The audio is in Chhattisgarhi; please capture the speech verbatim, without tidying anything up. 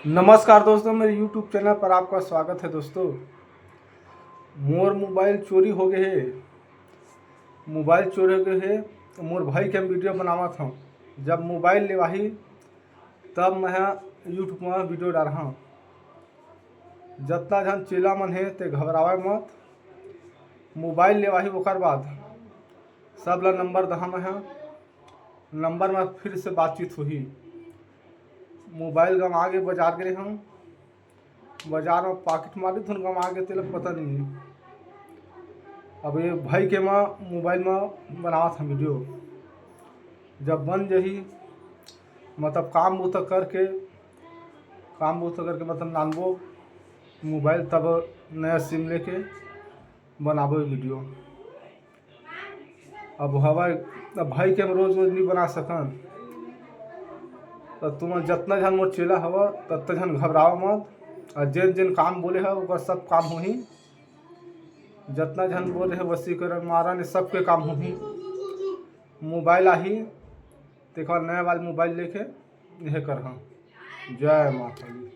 नमस्कार दोस्तों, मेरे YouTube चैनल पर आपका स्वागत है। दोस्तों, मोर मोबाइल चोरी हो गए हे। मोबाइल चोरी हो गए हे, मोर भाई के हम वीडियो बनावत हूँ। जब मोबाइल लेवाही तब मैं ह YouTube में वीडियो डारहा। जतना झन चेला मन हे ते घबरावे मत। मोबाइल लेवाही ओकर बाद सब ला नंबर दहा मैं ह। नंबर में फिर से बातचीत होही। मोबाइल गंवा गे, बाजार गे हम, बाजार में पाकिट मारी धुन गंवा गे, तेला पता नहीं है। अब ये भाई के माँ मोबाइल में बनावत हम वीडियो, जब बन जही, मतलब काम बूता करके, काम बूता करके मतलब नानबो मोबाइल, तब नया सिम लेके बनाबो वीडियो। अब हवा, अब भाई के हम रोज रोज नहीं बना सकन, तो तुम जतना झन मोर चेला हवा, ततना झन घबरावा मत। और जेन जेन काम बोले है ओकर सब काम होही। जतना झन बोले है वशीकरण मारा ने सबके काम होही। मोबाइल आही, तेकर नया वाला मोबाइल लेके यह करहा। जय माता दी।